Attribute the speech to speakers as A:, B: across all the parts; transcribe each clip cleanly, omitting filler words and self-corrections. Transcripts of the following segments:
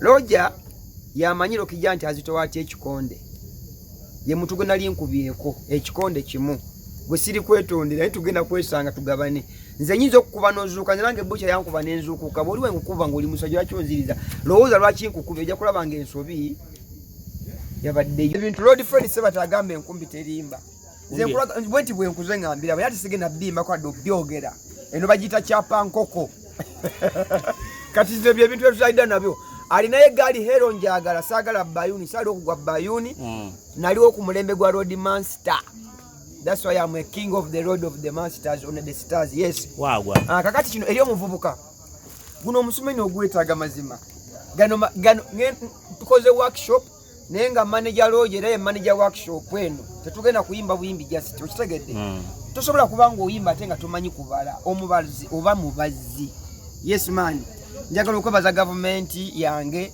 A: Roger yamanyi Rokija nti azitowa atya ekikonde. Ye muntu gwe nali nkubyeko ekikonde kimu gwe siri kwetondera, naye tugenda kwesanga tugabane. Nze nyinza okukuba n'ozuuka, nze nange bukya yankuba n'enzuukuka. Bw'oli wenkukuba ng'oli musajja, lwaki onziriza? Lowooza lwaki nkukuba, ojja kulaba ng'ensobi yabaddeyo. Ebintu Lord Fred Sebata agamba enkumbi terimba. Nze bwe nti bwe nkuze ngambira naye ate sigenda bimbako adde obyogera. Eno bagiyita kyapa nkoko. Kati nze bye ebintu byetuzalidda nabyo. Alinayo eggaali hero njagala, saagala bayuni, saali okugwa bayuni. Naliwo ku mulembe gwa Road Monster. That's why I'm a king of the road of the monsters on the stars. Yes.
B: Wagwa.
A: Ah, kakati kino eri omuvubuka. Guno omusumeni ogwetaaga mazima. Gano gano tukoze workshop naye nga manager Roger era ye manager workshop eno. Tetugenda kuyimba buyimbi just okitegedde. Tosobola kuba ng'oyimba ate nga tomanyi kubala, omubazi oba mubazzi. Yes man. Njagala okwebaza gavumenti yange,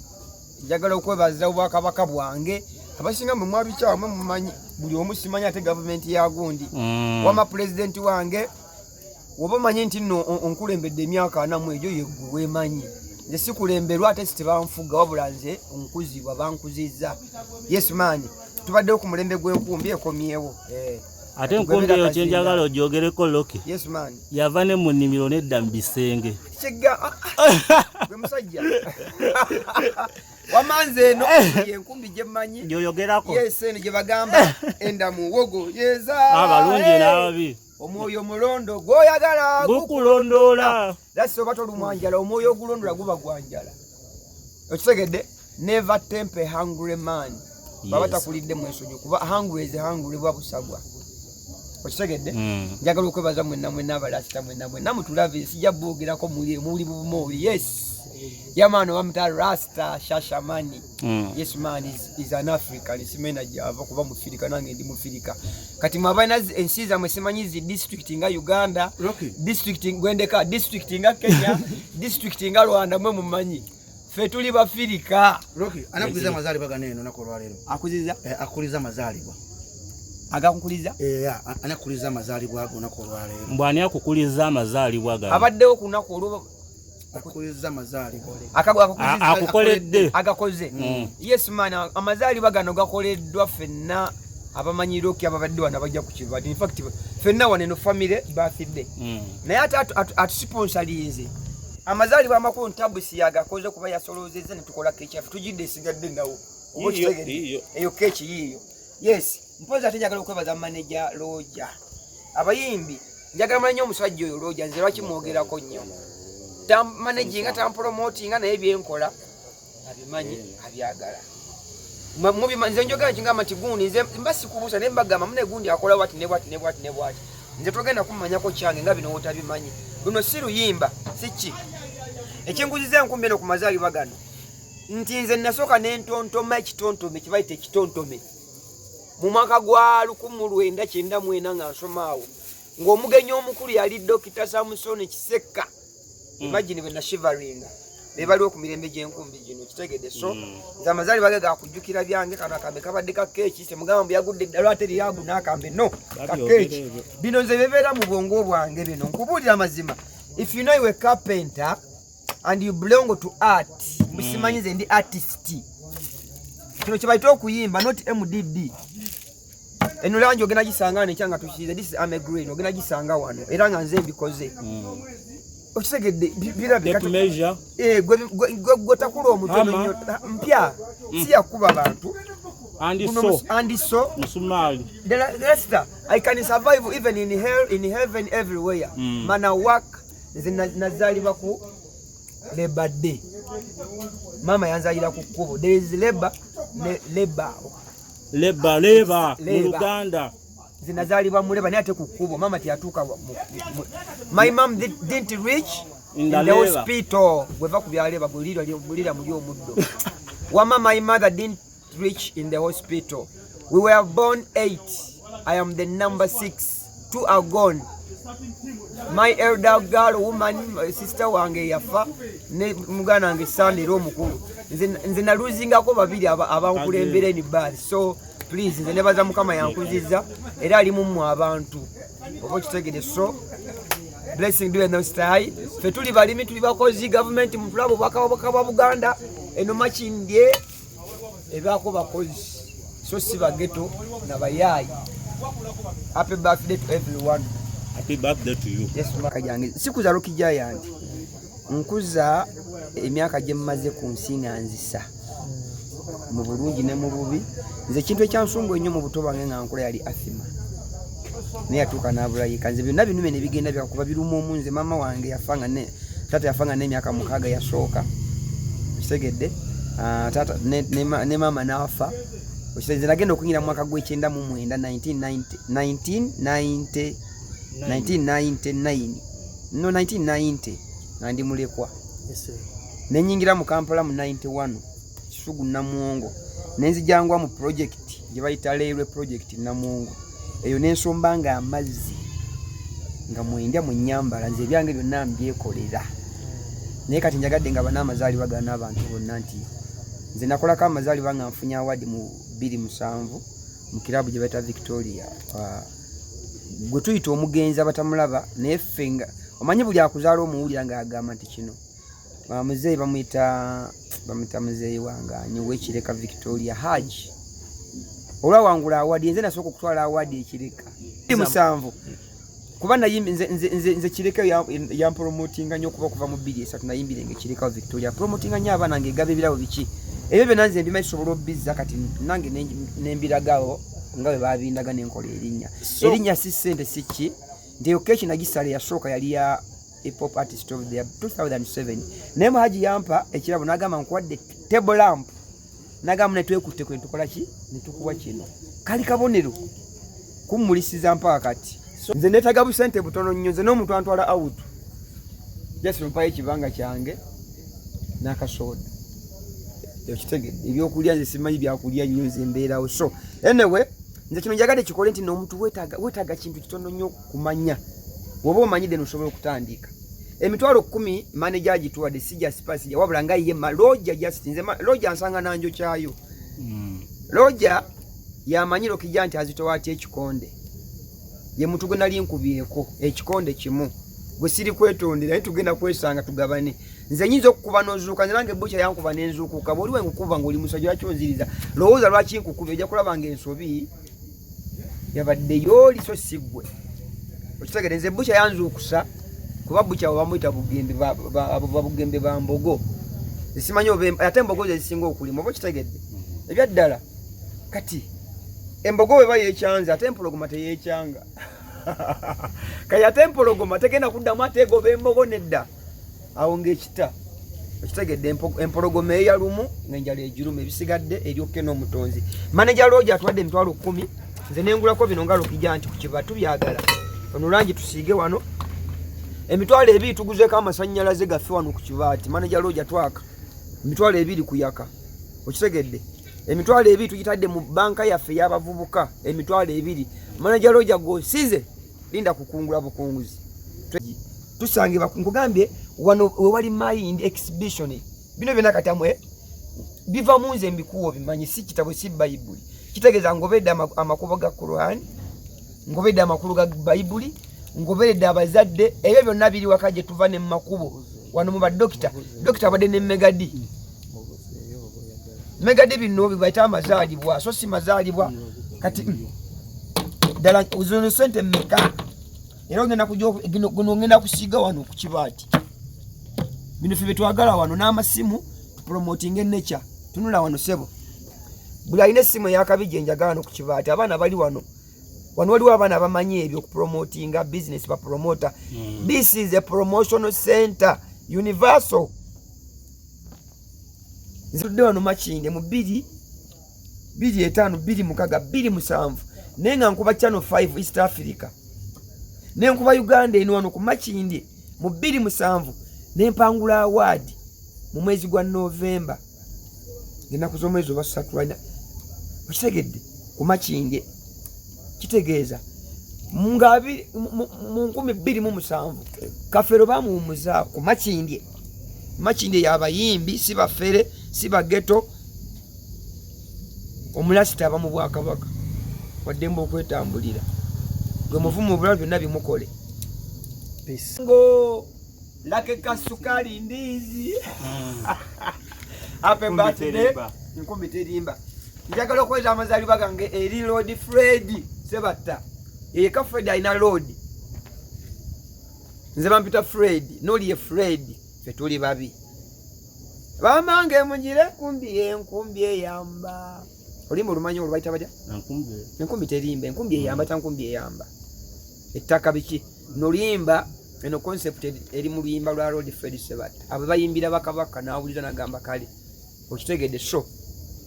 A: njagala okwebaza obwakabaka bwange. Abasinga mwe mwabikyawa mwe mumanyi buli omu simanyi ate gavumenti ya gundi. Wama pulezidenti wange, woba omanyi nti nno onkulembedde emyaka 40 egyo yeggwe weemanyi. Nze sikulemberwa ate si tebanfuga, wabula nze nkuzibwa, bankuzizza. Yes man, tubaddewo ku mulembe gw'enkumbi ekomyewo.
B: Ate enkumbi eyo kyenjagala ogyogereko, Rocky.
A: Yes man.
B: Yava ne mu nnimiro nedda mu bisenge.
A: Kigga gwe musajja wamanze eno yenkumbi gye mmanyi.
B: Gyoyogerako.
A: Yes, eno gye bagamba enda muwogo yeza.
B: Abalungi n'ababi.
A: Omwoyo mulondo gwoyagala
B: gukulondoola.
A: That's oba tolumwa njala, omwoyo ogulondola guba gwa njala. Okitegedde? Never tempt a hungry man. Baba takulidde mu ensonyi kuba hungry is hungry bwa busagwa. Okitegedde? Njagala okwebaza mwenna mwenna abalasita, mwenna mwenna mutulave, sijja boogerako muli bumooli. Yes, yamano bamuta Rasta Shashamani. Yes man, is an African, simena gyava kuba mufirika, nange ndi mufirika. Kati mwabalina ensi zammwe simanyi zi district nga Uganda,
C: Rocky.
A: district gwendeka, district nga Kenya, district nga Rwanda, mwe mumanyi ffe tuli bafirika.
C: Rocky, anakuliza amazaalibwa gano eno olunaku olwaleero.
A: Akuziza?
C: Akuliza amazaalibwa.
A: Agakukuliza?
C: Anakuliza amazaalibwa go olunaku olwaleero.
B: Mbw ani akukuliza amazaalibwa gano?
A: Abaddewo ku lunaku olwo.
C: Akuliza amazaalibwa.
B: Akukoledde.
A: Agakoze. Yes man, amazaalibwa gano gakoleddwa ffenna abamanyi Rocky ababadde wano abajja ku kibati. In fact ffenna wano eno family birthday. Naye ate atusponsorinze amazaalibwa amakulu, ntabusi yagakoze kuba yasoloozezza ne tukola keeki yaffe, tugidde esigadde nawo. Oba
B: Yiiyo,
A: okitegedde?
B: Yiiyo.
A: Eyo keeki yiiyo. Yes, mpozi ate njagala okwebaza manager Roger. Abayimbi njagala manyi omusajja oyo Roger, nze lwaki mwogerako nnyo? Managinga, tampromotinga, naye byenkola abimanyi, abyagala. Nze njogera nkingamba nti gundi nze mba sikubuusa, naye mbagamba mune gundi akola bwati ne bwati ne bwati ne bwati. Nze togenda kumumanyako kyange nga bino wotabimanyi. Luno si luyimba, si ki ekinguziza enkumbi eno ku mazaalibwa gano, nti nze nasooka nentontoma ekitontome kibayita ekitontome mu mwaka gwa 1994 nga nsoma awo, ng'omugenyi omukulu yali Dokita Samson Kisekka. Imagine bwe nashivaringa be baliwo ku mirembe gy'enkumbi gino, kitegedde? So nze amazaalibwa ge gakujjukira byange. Kano akambe kabadde ka keeki, temugamba mbu yagudde eddalo ate lyagu n'akambe no ka
B: Babyogera
A: keeki.
B: ebyo.
A: Bino nze bibeera mu bwongo bwange. Bino nkubuulira amazima, if you know you a carpenter and you belong to art, musimanyi nze ndi artist. Kino kye bayita okuyimba, not mdd. Eno langi ogenda gisanga wano ekyanga tukirize. This is army green, ogenda gisanga wano era nga nze mbikoze. Okitegedde? Birabika.
B: Tape measure.
A: Eh, gwe takula omutono
B: Hammer.
A: nnyo mpya si yakuba bantu.
B: And
A: Guno
B: so
A: and so
B: musumaali.
A: The rest, I can survive even in hell, in heaven, everywhere. Mana work, nze nazaalibwa ku Labor Day. Mama yanzalira ku kkubo. There is labor ne labor.
B: Leba leba mu
A: Leba.
B: Luganda.
A: Nze nazaalibwa mu labor naye ate ku kkubo. Mama teyatuuka my mom didn't reach
B: In
A: in
B: the
A: the
B: labor.
A: hospital. Bweva ku bya labor, bulira muli omuddo. Wama my mother didn't reach in the hospital. We were born eight. I am the number six. Two are gone. My elder girl, woman, my sister wange yafa ne muganda wange Sande era omukulu. Nze naluzingako babiri abankulembera in birth. So please, nze nebaza Mukama yankuzizza era ali mu mmwe abantu. Oba okitegere? So Blessing do no style. Ffe tuli balimi, tuli bakozi, gavumenti mutulabo, obwakabaka bwa Buganda eno Makindye ebaako bakozi, so si bageto na bayaayi. Happy birthday to everyone.
B: Happy birthday to you.
A: Yes, maka gyange sikuza Rocky Giant, nkuza emyaka gye mmaze ku nsi nga nzisa mu bulungi ne mu bubi. Nze ekintu ekyansumbu ennyo mu buto bwange nga nkula yali asthma, naye yatuuka n'abulayika. Nze byonna binume ne bigenda byakuba biruma omu. Nze maama wange yafa nga ne taata yafa nga n'emyaka 6 yasooka, okitegedde? Ah, taata ne maama n'afa. Okitegedde? Nze nagenda okuyingira mu mwaka gw'e99, 1990, 1999, no, 1990, nga ndi mulekwa. Nenyingira mu Kampala mu 91, Kisugu Namuwongo, nenzijangwa mu project gye bayita Railway Project Namuwongo. Eyo nensomba nga amazzi nga mwendya mwenyambala. Nze ebyange byonna mbyekolera, naye kati njagadde nga bana amazaalibwa gano n'abantu bonna nti nze nakolako amazaalibwa nga nfunye award mu 2007 mu kirabu gye bayita Victoria. Ah, gwe tuyita omugenzi abatamulaba, naye ffe nga omanyi buli akuzaala omuwulira ng'agamba nti kino. Ah, muzeeyi bamuyita muzeeyi wange ani wekireka Victoria, Haji, olwawangula award, nze nasooka okutwala award ekireka 7, kuba nayimbi nze Kireka yampromotinga nnyo, okuba okuva mu 23 nayimbire nga Ekireka Victoria promotinga nnyo abaana ng'egaba ebirabo biki ebyo byonna. Nze mbimanyi, tusobola obizza kati nange nembiragawo nga bwe babindaga nenkola erinnya. Erinnya si ssente, si ki, nti eyo keeki nagisala eyasooka yali ya hip hop artist of the year 2007, naye muhaji yampa ekirabo n'agamba nkuwadde table lamp, nagamba netwekutte kwe ntukola ki netukuwa kino, kali kabonero kummulisiza mpaka kati. Nze neetaga busente butono nnyo. Nze n'omuntu antwala out, just mpayo ekibanga kyange n'akasooda, okitegedde? Ebyokulya nze simanyi byakulya nnyo, nze mbeerawo. So anyway, nze kino njagadde kikole nti n'omuntu weetaaga kintu kitono nnyo kumanya woba omanyidde nosobola okutandika. 100,000 manager agituwadde, sijja sipasija, wabula nga ye Roger, just nze Roger nsanga nanjo kyayo. Roger yamanyi Rokija nti azitowa atya ekikonde, ye muntu gwe nali nkubyeko ekikonde kimu gwe siri kwetondera, naye tugenda kwesanga tugabane. Nze nyinza okukuba n'ozuuka, nze nange bukya yankuba nenzuukuka. Bwoli wenkukuba ng'oli musajja, lwaki onziriza? Lowooza lwaki nkukuba, ojja kulaba nga ensobi yabadde yooli so si ggwe, okitegere? Nze bukya yanzuukusa kuba bukya bamuyita Bugembe, abo babugembe ba mbogo, simanyi oba ate embogo ze zisinga okulima, oba okitegedde? Ebyaddala kati embogo weba yekyanze, ate empologoma teyekyanga. Kati ate empologoma tegenda kuddamu ate egoba embogo nedda awo ng'ekita, okitegedde? Empologoma eyalumu ng'enjala egiruma, ebisigadde eryokke n'omutonzi. Manager Roger atuwadde 100,000, nze nengulako bino nga Rokija nti ku kiba tubyagala ono langi tusiige wano. 20,000 tuguzeko amasannyalaze gaffe wano ku kibaati. Manager Roger twaka 20,000 kuyaka, okitegedde? 20,000 tugitadde mu banka yaffe y'abavubuka, 20,000. Manager Roger gosize, linda kukungula bukunguzi tusangibwa. Nkugambye wano wewali mind exhibition, bino byonna kati amwe biva mu nze mbikuwa obimanyi, si kitabo, si Bayibuli. Kitegeeza ngobedde amakubo ga Quran, ngobedde amakulu ga Bayibuli, ngoberedde abazadde. Ebyo byonna biri waka gye tuva ne mumakubo wano mu badokita. Dokita abadde ne megadi megadi, bino bibaita amazaalibwa so si mazaalibwa. Kati ddala zino sente mmeka? Era ogenda kuja guno ngenda kusiiga wano ku kibaati. Bino ffe byetwagala wano n'amasimu tupromotinga eneca. Tunula wano sebo, buli alina essimu eyakabi gye njagala no ku kibaati. Abaana bali wano, wano waliwo abaana abamanyi ebyo okupromotinga business, bapromota. This is a promotional center universal. Nzitudde wano Makindye mu 2025, 26, 27, naye nga nkuba Channel 5 East Africa, nenkuba Uganda eno wano ku Makindye mu 27, nempangula award mu mwezi gwa Novemba, ennaku z'omwezi oba 3 4, okitegedde? Ku Makindye, kitegeeza nga mu 2007 Kafero bamuwumuza ku Makindye. Makindye yabayimbi, si bafere, si bageto. Omulasita aba mu bwakabaka waddembe okwetambulira, gwe muvumu obulala byonna bimukole.
C: Peace.
A: Ngo lake kasukali ndizi. Happy birthday. Nkumbi terimba. Njagala okweza amazaalibwa gange eri Lord Fred Sebatta. Yeka Fred alina Lord. Nze bampita Fred, noli ye Fred, ffe tuli babi. Bamange mugire enkumbi enkumbi eyamba. Oluyimba olumanyi olwo bayita batya?
B: Enkumbi.
A: Enkumbi terimba, enkumbi eyamba ta nkumbi eyamba. Ettaka biki? Noluyimba eno concept eri mu luyimba lwa Lord Fred Sebatta. Abo bayimbira bakabaka n'awulira n'agamba kale. Okitegedde so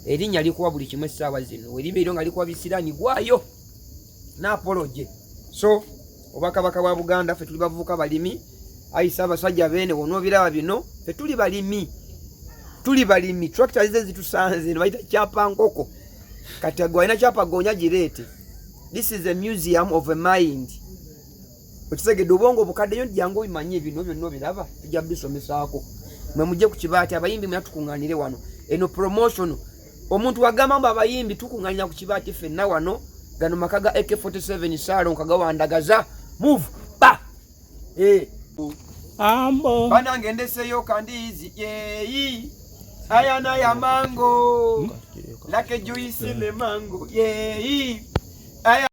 A: erinnya likuwa buli kimu essaawa zino. Weribeero nga likuwa bisiraani gwayo n'apoloje. So obwakabaka bwa Buganda ffe tuli bavubuka balimi. Ayi Ssaabasajja Beene w'onoobiraba bino ffe tuli balimi. Tuli balimi. Tractor zize zitusanze eno bayita kyapa nkoko. Kati gwe alina kyapa goonya gireete. This is a museum of a mind. Okitegedde obwongo obukadde nnyo jangu obimanye bino byonna obiraba tujja bisomesaako. Mwe mujje ku kibaati abayimbi mwena tukuŋŋaanire wano. Eno promotion omuntu wagamba mbu abayimbi tukuŋŋaanira ku kibaati ffenna wano gano maka ga AK47 Saalongo kagawandagaza move ba
B: Ambo.
A: Banange ndeseyo kandiizi yeyi ayana ya mango lake juice ne mango yeyi aya.